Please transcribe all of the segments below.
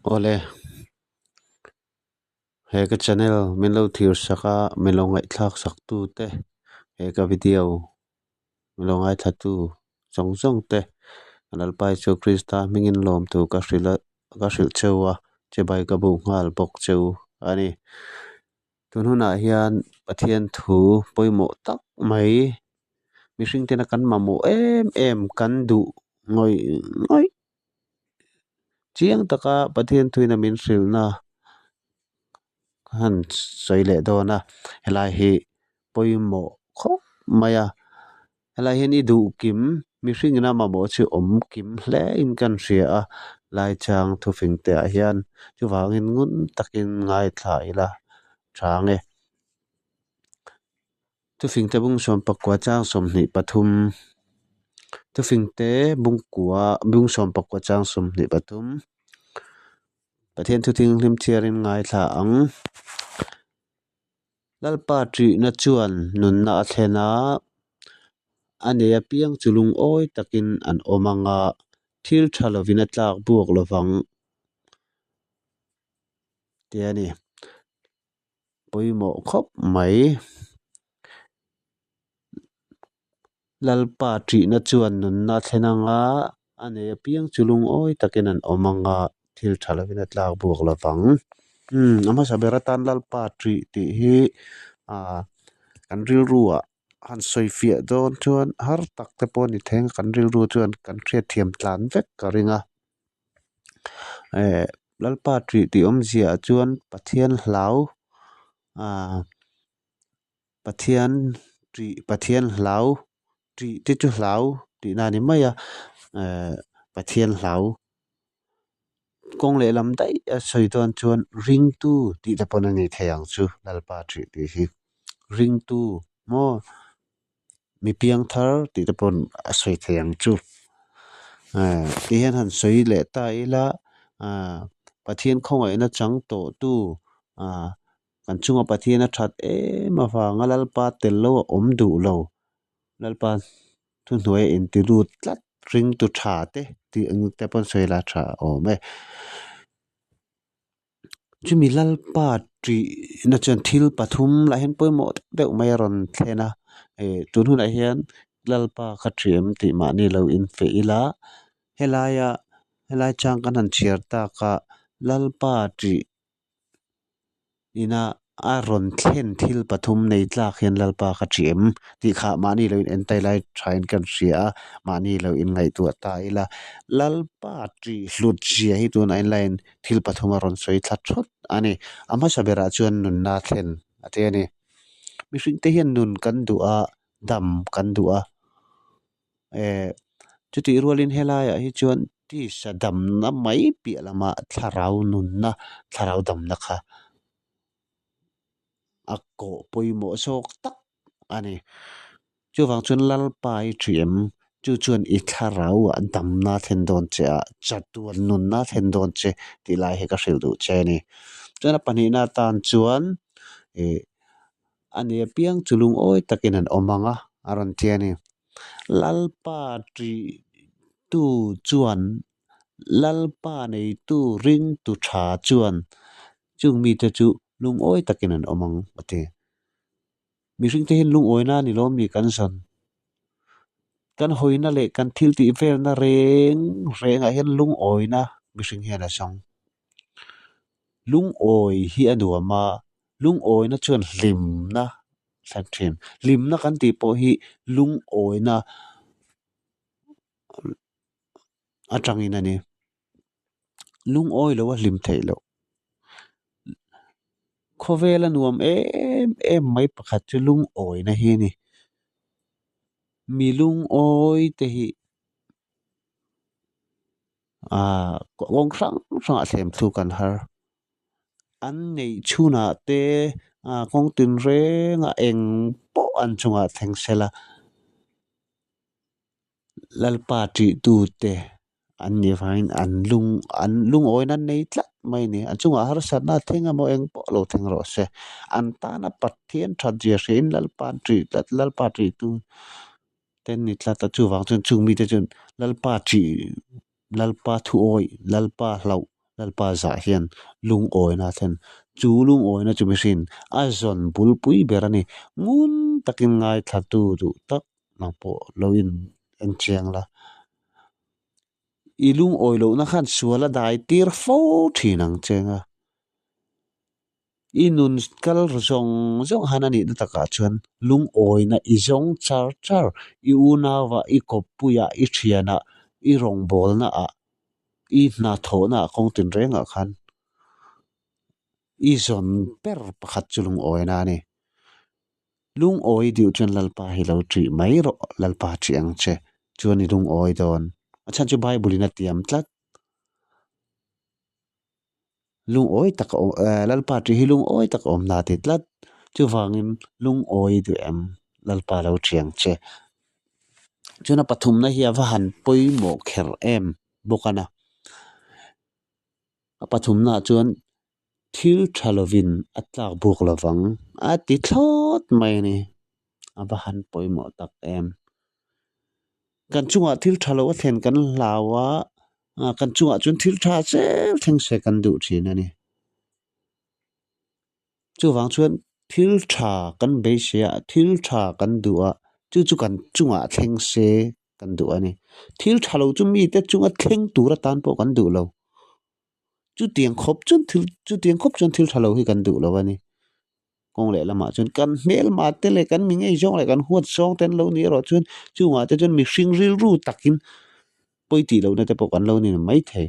Awle, he ka channel min lo thir sak a, min lo ngaihthlak sak tu te, he ka video min lo ngaithla tu zawng zawng te Lalpa Isua Krista hmingin lawm tur ka hrilh a ka hrilh cheu a, chibai ka bu nghal bawk cheu a ni. Tun hunah hian Pathian thu pawimawh tak mai mihring tena kan mamawh em em kan duh ngawih ngawih chiang taka Pathian thuin a min hrilhna ka han sawi leh dawn a helai hi pawimawh khawp mai a helai hian i duh kim mihring ina mamawh chu awm kim hle in kan hria a lai chang thufing te ah hian chuvangin ngun takin ngaithla ila tha ang e. Thufingte bung sawmpakua chang 23 Thufingte bungkua bung sawmpakua chang 23 Pathian thu thinghlim chhiarin ngaithla ang. Lalpa ṭihna chuan nunna a thlen a, a nei apiang chu lungawi takin an awm ang a, thil ṭha lovin a tlak buak lovang tih a ni. Pawimawh khawp mai. Lalpa ṭihna chuan nunna a thlen ang a, a nei apiang chu lungawi takin an awm ang a, thil ṭha lovin a tlak buak lo vang. Umm a hmasa ber atan Lalpa ṭih tih hi ah kan rilruah han sawi fiah dawn chuan har tak te pawh a ni thei ang kan rilru chuan kan hriatthiam tlan vek ka ring a. Eh Lalpa ṭih tih awmziaah chuan Pathian hlau ah. Pathian ṭih Pathian hlau ṭih te chu hlau tihna a ni mai a ehh Pathian hlau kawng lehlam daih a sawi dawn chuan ringtu tih te pawn a ni thei ang chu Lalpa ṭih tih hi ringtu maw mi piangthar tih te pawn a sawi thei ang chu ehh ti hian han sawi leh ta ila ahh Pathian khawngaihna chang tawh tu ahh. Kan chunga Pathian a that em avanga Lalpa tel lo a awm duh lo. Lalpa thuhnuai a inti lut tlat ringtu tha te tih ang te pawn sawi la tha a awm e. Chumi Lalpa tihna chuan thil pathum lah hian pawimawh deuh deuh mai a rawn thlen a. Ih tun hunah hian Lalpa kha ṭih em tih mahni lo infeh ila helaia helai chang kan han chhiar tak a Lalpa ṭih. Ina a rawn thlen thil pathum nei tlak hian Lalpa ka ṭih em tih kha mahni lo in entai lai thain kan hria a, mahni lo in ngaihtuah ta ila. Lalpa ṭih hlut zia hi tunah in laiin thil pathum a rawn sawi thla thawt a ni. A hmasa berah chuan nunna thlen a ti a ni. Mihring te hian nun kan duh a, dam kan duh a. Eh chutih rualin helaiah hi chuan tisa damna mai piah lamah thlarau nunna thlarau damna kha a kawh pawimawh zawk tak a ni. Chuvang chuan Lalpa i ṭih em? Chu chuan i thlarauah damna a thlen dawn che a, chatuan nunna a thlen dawn che tih lai hi ka hrilh duh che a ni. Chuan a pahnihna atan chuan ih a ni apiang chu lungawi takin an awm ang a, a rawn ti a ni. Lalpa ṭihtu chuan Lalpa neitu ringtu ṭha chuan chung mite chu lungawi takin an awm ang a ti. Mihringte hian lungawina a ni lawm ni kan zawn. Kan hawina leh kan thil tih velna reng rengah hian lungawina mihring hian a zawng. Lungawi hi a nuam a, lungawina chuan hlimna thlen thin. Hlimna kan tih pawh hi lungawina atangin a ni. Lungawi lo a hlim theih loh. Khawvela nuam em em mai pakhat chu lungawina hi a ni. Mi lungawi te hi aaa kawng hrang hrangah thlem thluk an har. An neih chhunah te ah kawng tinrengah eng pawh an chungah thleng sela Lalpa ṭihtute an nih avangin an lung an lungawina an nei tlat mai a ni. A chungah harsatna a thleng emaw eng pawh lo thleng rawh se. An tana Pathian ṭhat zia hriain Lalpa an ṭih tlat Lalpa ṭihtu te an ni tlat a chuvang chuan chung mite chuan Lalpa ṭih Lalpa thuawih Lalpa hlauh. Lalpa zah hian lungawina a thlen. Chu lungawina chu mihring a zawn bulpui ber a ni. Ngun takin ngaithlatu duh tak nang pawh lo in en chiang la. I lungawi lohna khan sual a dai tir fo thin ang che nga. I nun kal zawng zawng han a nihna takah chuan lungawina i zawng char char, i unauah, i kawppuiah, i thianah, i rawngbawlnaah, i hnathawhnaah kawng tinrengah khan i zawn ber pakhat chu lungawina a ni. Lungawi deuh chuan Lalpa hi lo ṭih mai rawh, Lalpa ṭih ang che chuan i lungawi dawn. A chhan chu Bible in a tiam tlat. Lungawi tak a awm eh Lalpa ṭih hi lungawi tak a awm na ti tlat. Chuvangin lungawi duh em Lalpa lo ṭih ang che. Chuan a pathumna hi a va han pawimawh kher em bawk a na. A pathumnaah chuan thil tha lovin a tlak buk lovang a ti thlawt mai a ni. A va han pawimawh tak em. Kan chungah thil tha lo a thlen kan hlau a, kan chungah chuan thil tha zel thleng se kan duh thin a ni. Chuvang chuan thil tha kan beisei a, thil tha kan duh a, chu chu kan chungah thleng se kan duh a ni. Thil tha lo chu mite chunga thleng tur atan pawh kan duh lo. Chutiang khawp chuan thil chutiang khawp chuan thil tha lo hi kan duh lo a ni. Kawng leh lamah chuan kan hmelma te leh kan mi ngei zawng leh kan huat zawng te an lo nih erawh chuan chungah te chuan mihring rilru takin pawi tih lohna te pawh kan lo ni maithei.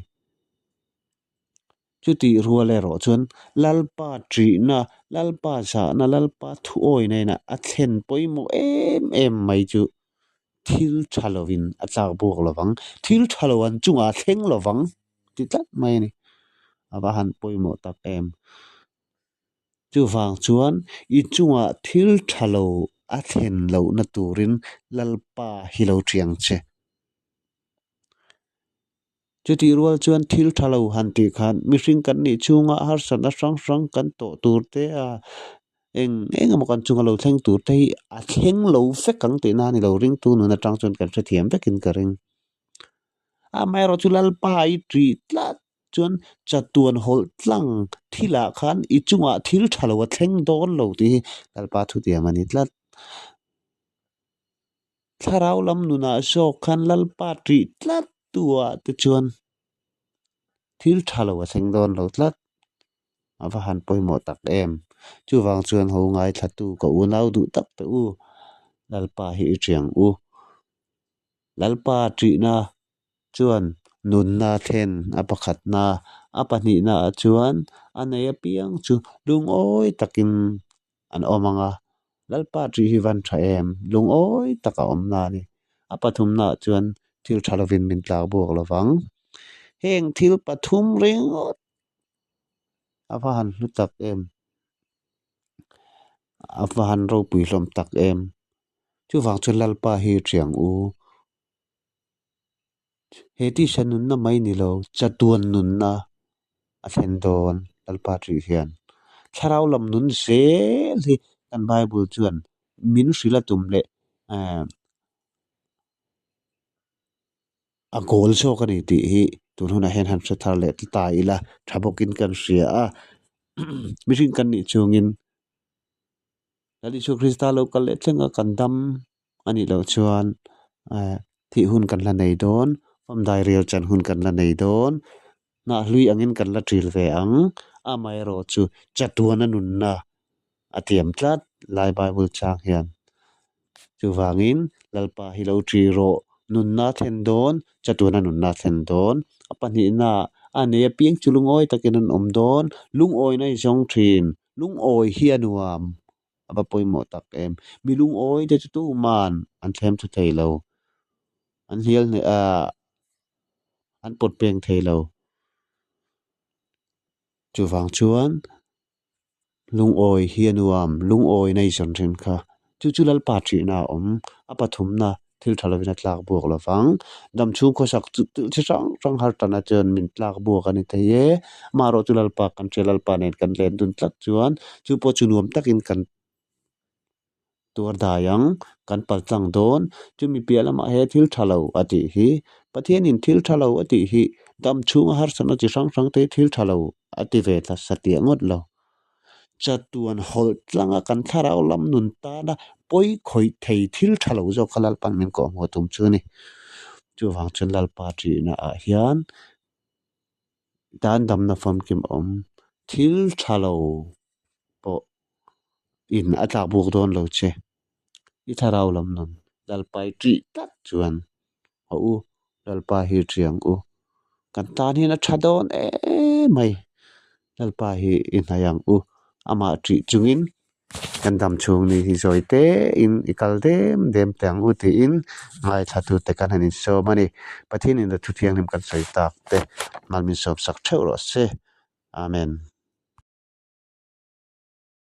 Chutih rual erawh chuan Lalpa ṭihna, Lalpa zahna, Lalpa thuawina inah a thlen pawimawh em em mai chu thil ṭha lovin a tlak buak lovang, thil ṭha lo an chungah a thleng lovang ti tlat mai a ni. A va han pawimawh tak em. Chuvang chuan i chungah thil ṭha lo a thlen lohna turin Lalpa hi lo ṭiang che. Chutih rual chuan thil tha lo han tih khan mihring kan nih chhunga harsatna hrang hrang kan tawh tur te a eng eng emaw kan chunga lo thleng tur te hi a thleng lo vek ang tihna a ni lo ringtu nun atang chuan kan hrethiam vekin ka ring. Amaherawhchu Lalpa i ṭih tlat chuan chatuan hawlh tlang thilah khan i chungah thil tha lo a thleng dawn lo tih hi Lalpa thutiam a ni tlat. Thlarau lam nunah zawk khan Lalpa ṭih tlat tu ah te chuan thil ṭha lo a thleng dawn lo tlat. A va han pawimawh tak em. Chuvang chuan ho ngaithlatu ka unau duh tak te u, Lalpa hi i ṭiang u. Lalpa ṭihna chuan nunna thlen a pakhatna, a pahnihna ah chuan a nei apiang chu lungawi takin an awm ang a, Lalpa ṭih hi van ṭha em? Lungawi tak a awm na a ni. A pathumnaah chuan thil ṭha lovin min tlak buak lo vang. Heng thil pathum ringawt a va han hlu tak em? A va han ropui hlawm tak em? Chuvang chuan Lalpa hi ṭiang u. He tisa nunna mai ni lo, chatuan nunna a thlen dawn Lalpa ṭih hian. Thlarau lam nun zel hi kan Bible chuan min hrilh a tum leh a goal zawk a ni tih hi tun hunah hian han hre thar leh ta ila tha bawkin kan hria a. Mihring kan nih chungin Lal Isua Krista lo kal leh thleng a kan dam a nih loh chuan eh thih hun kan la nei dawn, famdai rial chan hun kan la nei dawn, hnah hlui angin kan la ṭil ve ang, amaherawh chu chatuana nunna a tiam tlat lai Bible chang hian. Chuvangin Lalpa hi lo ṭih rawh, nunna a thlen dawn, chatuana nunna a thlen dawn, a pahnihna a nei apiang chu lungawi takin an awm dawn, lungawina i zawng ṭhin. Lungawi hi a nuam a va pawimawh tak em. Mi lungawi te chu tuman an thlem thu thei lo. An hlial hneh ah an pawt peng thei lo. Chuvang chuan lungawi hi a nuam, lungawi na i zawn thin kha. Chu chu Lalpa thihna a awm. A pathumna thil tha lovin a tlak buak lo vang. Dam chhung khawsak chu thil chi hrang hrang har tana chuan min tlak buak a ni thei e. Amaherawh chu Lalpa kan hria Lalpa nen kan len dun tlat chuan chu pawh chu nuam takin kan tuar dai ang, kan pal tlang dawn. Chumi piah lamah he thil tha lo a tih hi Pathianin thil tha lo a tih hi Dam chhunga harsatna chi hrang hrang te hi thil tha lo a ti ve ta satliah ngawt lo. Chatuan hawlh tlanga kan thlarau lam nun tana pawi khawih thei thil tha lo zawk kha Lalpan min kawhhmuh a tum chu a ni. Chuvang chuan Lalpa ṭihna ah hian tan damna famkim a awm. Thil tha lo pawh in a tlak buk dawn lo che. I thlarau lam nun Lalpa i ṭih tlat chuan haw u, Lalpa hi ṭih ang u. Kan tan hian a ṭha dawn em mai. Lalpa hi i hnaih ang u. Amah ṭih chungin kan dam chhung ni hi zawi tein i kal dem dem teh ang u tiin ngaithlatute kan han insawm a ni. Pathianin a thu thianghlim kan sawi tak te mal min sawmsak theuh rawh se. Amen.